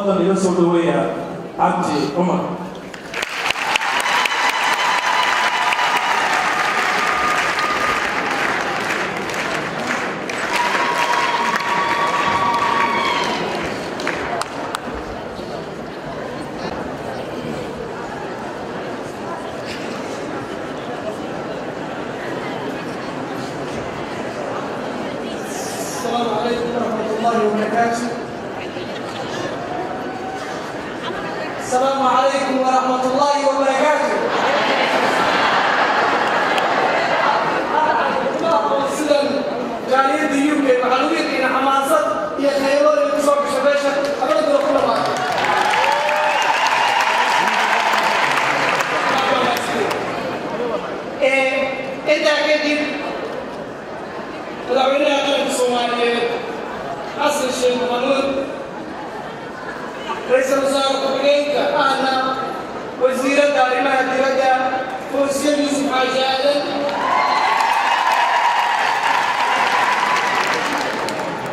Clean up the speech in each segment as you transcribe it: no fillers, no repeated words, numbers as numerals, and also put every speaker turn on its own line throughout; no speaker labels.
Fadlan ila soo dhaweeya Cabdi Cumar.
السلام عليكم ورحمة الله وبركاته. السلام عليكم ورحمة الله وبركاته. Sidan jaaliyadda UK waxaa lagu yaqiina xamaasad iyo khaylo inay kusoo gasho meesha xafladuna ku dhamaato. Intaa kadib, Madaxweynaha Qaranka Soomaaliyeed Xasan Sheekh Maxamuud, Ra-iisul Wasaare ku-xigeenka ahna Wasiiradda Arrimaha Dibadda Fawsiye Yuusuf Xaaji Aadan,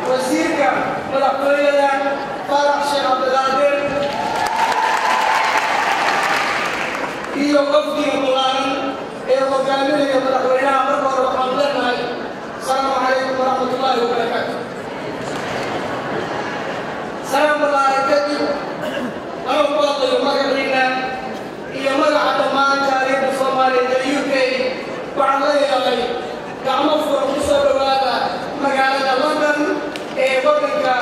Wasiirka Madaxtooyada Faarax Sheekh Cabdiqaadir iyo wafdiga ballaaran ee hogaaminaya madaxweynaha, marka hore waxaan leenahay asalaamu calaykum waraxmat ullaahi wabarakaatu. Salaam ballaaran kadib, anuu ku hadlayo magaciina iyo magaca dhammaan jaaliyadda Soomaaliyeed ee UK, waxaan leeyahay gacmo furan ku soo dhowaada magaalada London ee waddanka.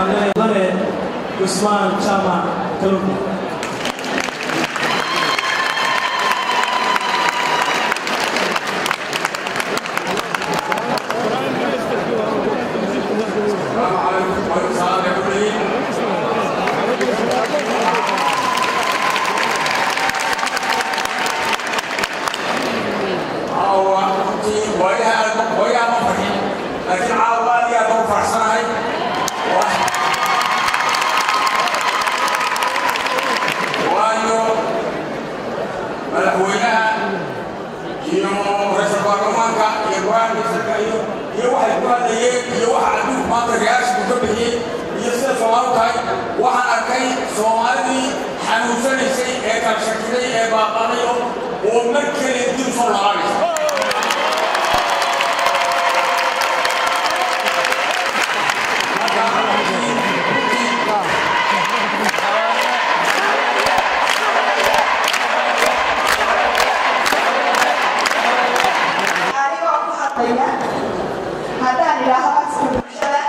Mudane Cusmaan Jaamac Kalumbi.
Madaxweynaha iyo ra-iisul baarlamaanka iyo go-aankiisaka iyo waxay ku hadlayeen iyo waxa adduunku maanta reaction ka bixiyey iyo sida Soomaali tahay, waxaan arkay Soomaalidii xanuunsanaysay ee kala shakiday ee baaqaday oo mar kale dib soo laabanaysa. Marka runtii
Anigoo ku hadlaya haddaan idhaaho afka bulshada,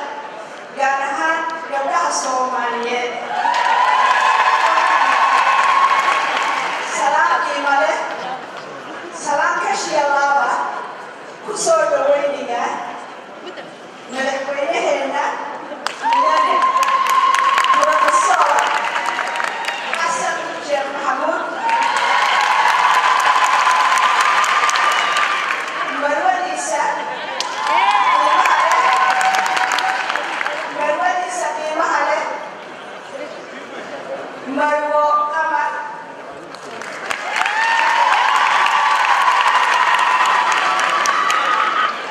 gaar ahaan gabdhaha Soomaaliyeed, salaan qiimo leh, salaan kashiya laaba ku soo dhawaynayaa madaxweynaheenna mudane Professor Xasan Sheekh Maxamuud, marwadiisa qiimaha leh, marwadiisa qiimaha leh, Marwo Qamar.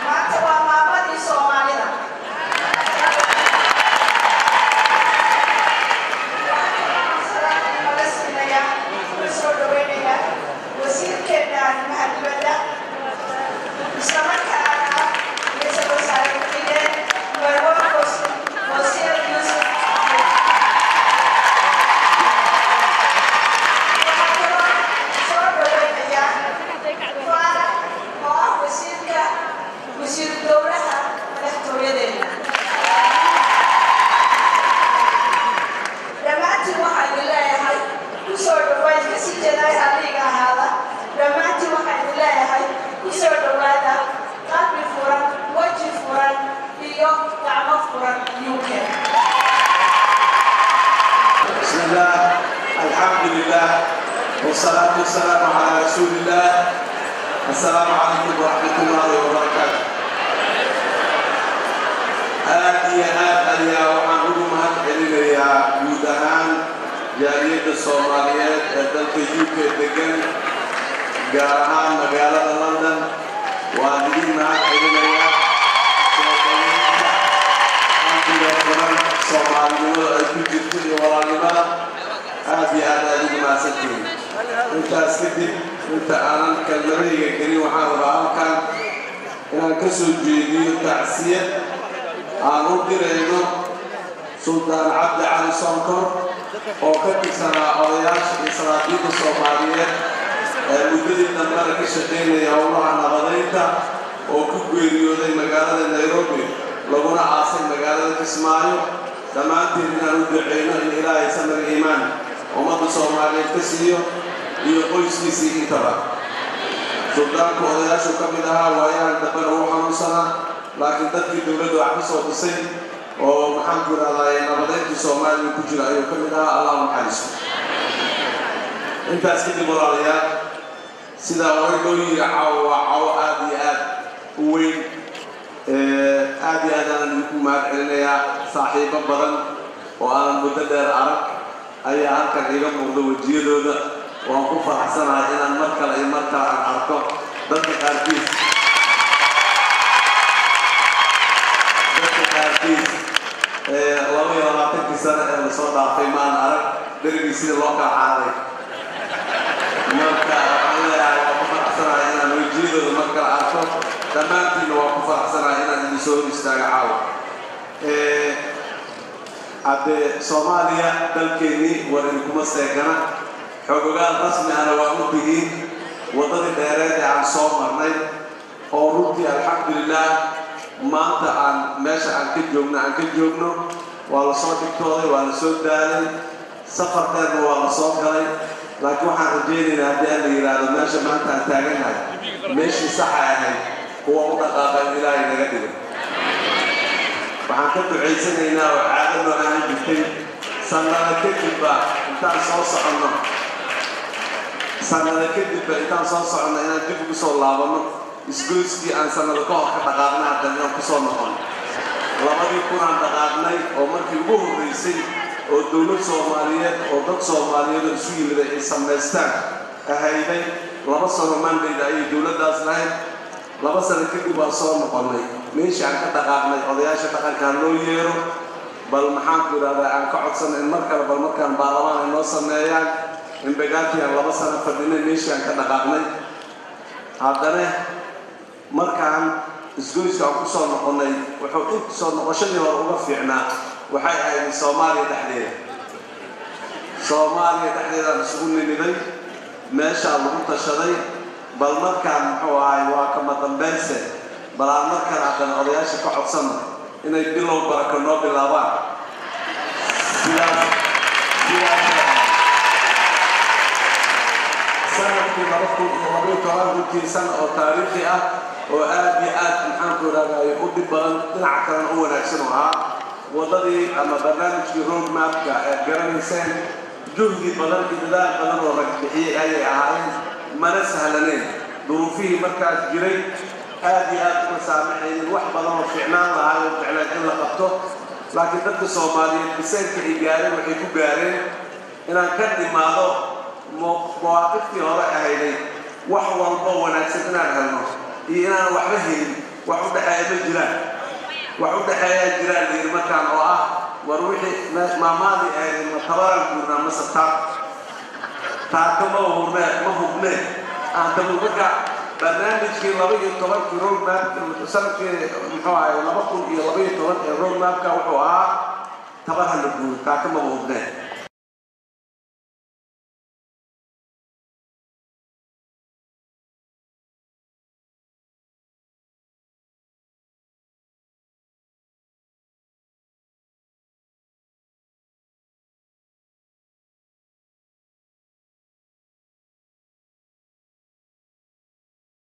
Maanta waa maamadii Soomaalida. Waxaan qiimo siinayaa, ku soo dhaweynayaa wasiirkeena arrimaha dibadda, isla markaana ra-iisul wasaare ku-xigeen, Marwo Wasiir Yuusuf. Waxaa kaloo soo dhaweynayaa Faarax oo ah wasiirka wasiiru dowlaha madaxtooyadeena. Dhammaantiin waxaa idin leeyahay ku soo dhawaad, kasii jeedaay halliiga ahaada. Dhammaantiin waxaa idin leeyahay ku soo dhawaada qalbi furan, weji furan iyo gacmo furan UK.
بسم الله، الحمد لله، والصلاة والسلام على رسول الله. السلام عليكم ورحمة الله وبركاته. Aad iyo aad ayaa waxaan ugu mahad celinayaa guud ahaan jaaliyadda Soomaaliyeed ee dalka UK degan, gaar ahaan magaalada London. Waan idin mahad celinayaa soo dhaweynta qalbiga furan, Soomaalinimada ay ku jirto iyo walaalnimada. Aad iyo aad aad ugu mahadsantihiin. Intaas kadib, inta aanan kelmadahayga gelin, waxaan rabaa halkan inaan ka soo jeediyo tacsiyad aan u dirayno Suldaan Cabdi Cali Sonkor oo ka tirsanaa odayaasha iyo saraakiinta Soomaaliyeed ee muddadii dambena ka shaqaynaya howlaha nabadaynta, oo ku geeriyooday magaalada Nairobi, laguna aasay magaalada Kismaayo. Dhammaanteen inaan u duceyno in Ilaahay samir iimaan ummadda Soomaaliyeed ka siiyo iyo qoyskiisii intaba. Suldaanku odayaashu ka mid ahaa, waayahan dambena uu xanuunsanaa, laakiin dadkii dowladda wax ka soo dhisay oo maxaanku idhahdaa nabadeyntii Soomaaliya ku jira ayuu ka mid ahaa. Allah u naxariisto. Intaas kadib, walaalayaal, sidaa horay loo yiri, caawo waa caawo aad iyo aad u weyn. Aad iyo aad aanan idinku mahad celinayaa. Saaxiibo badan oo aanan muddo dheer arag ayaa halkan iiga muuqda wejiyadooda. Waan ku faraxsanahay inaan mar kale iyo mar kale aan arko dadka qaarkiis. Dadka qaarkiis 22-kii sano ee lasoo dhaafay ma aan arag, derigii sida loo kala cararay. Marka waxaan leeyahay waan ku faraxsanahay inaan wejiyadooda mar kale arko. Dhammaantiinna waan ku faraxsanahay inaan idin soo hor istaaga caawa. Haddee Soomaaliya dalkeennii war idinkuma seegana, xogogaal rasmi ahna waa u tihiin waddadii dheereed ee aan soo marnay, oo runtii alxamdulilah maanta aan meesha aan ka joogno aan ka joogno. Waa la soo dhigtooday, waa la soo daalay, safar dheerna waa la soo galay, laakiin waxaan rajaynaynaa haddii aan la yidhaahdo meesha maanta aan taagannahay meeshii saxa ahayd kuwa u dhaqaaqa in Ilaahay naga dhigo. Waxaan ka ducaysanaynaa oo caado noo ahaan jirtay sannada kadibba intaan soo soconno, sannada kadibba intaan soo soconno inaan dib ugu soo laabanno isgoyskii aan sannado ka hor ka dhaqaaqnay, haddana inaan kusoo noqono. 2000 aan dhaqaaqnay oo markii ugu horraysay oo dowlad Soomaaliyeed oo dad Soomaaliyeed oo isu yimid ay samaystaan ahayday. 2 sano mandate ayay dowladdaas lahayd. 2 sano kadib waa soo noqonnay meeshii aan ka dhaqaaqnay. Odayaasha dhaqanka ha loo yeero, bal maxaanku idhahdaa, aan ka codsano in mar kale bal markaan baarlamaan ay noo sameeyaan. Imbagaati aan 2 sano fadhinay meeshii aan ka dhaqaaqnay. Haddana markaan isgoyska aan kusoo noqonnay, wuxuu in soo noqoshadii hore uga fiicnaa waxay ahayd Soomaaliya dhexdeeda. Soomaaliya dhexdeedaan isugu nimiday, meeshaa lagu tashaday. Bal markaan muxuu ahay, waa kama dambayse, bal aan markaan haddana odayaasha ka codsano inay bilow barako noo bilaabaan. Sidaas sanadkii 2012 runtii san oo taariikhi ah oo aad iyo aad, maxaanku idhahday, u dhib badan, dhinaca kalena u wanaagsan oo ahaa waddadii ama barnaamijkii road mapka aad garanayseen. Juhdi badan iyo dadaal badan oo rag bixiyey ayay ahaayeen, mana sahlaneen. Duruufihii markaas jiray aad iyo aad uma saamaxaynin wax badan oo fiicnaan lahaa oo ficlaan in la qabto, laakiin dadka Soomaaliyeed biseylka ay gaareen waxay ku gaareen inaan ka dhimaado mawaaqiftii hore ahayday. Wax walbo wanaagsan inaan helno iyo inaan waxba helin, wax u dhexeeya ma jiraan. Wax u dhexeeyaa jiraan layidhi markaan oo ah war wixii maamaadii ahayd, ma tabaraan guurnaa mase taak taaka ma hurne, ma hubne aan tabu. Marka barnaamijkii 12-kii road map, sanadkii muxuu ahay 2012 ee road mapka wuxuu ahaa tabar ha la guuro, taaka maba hubne.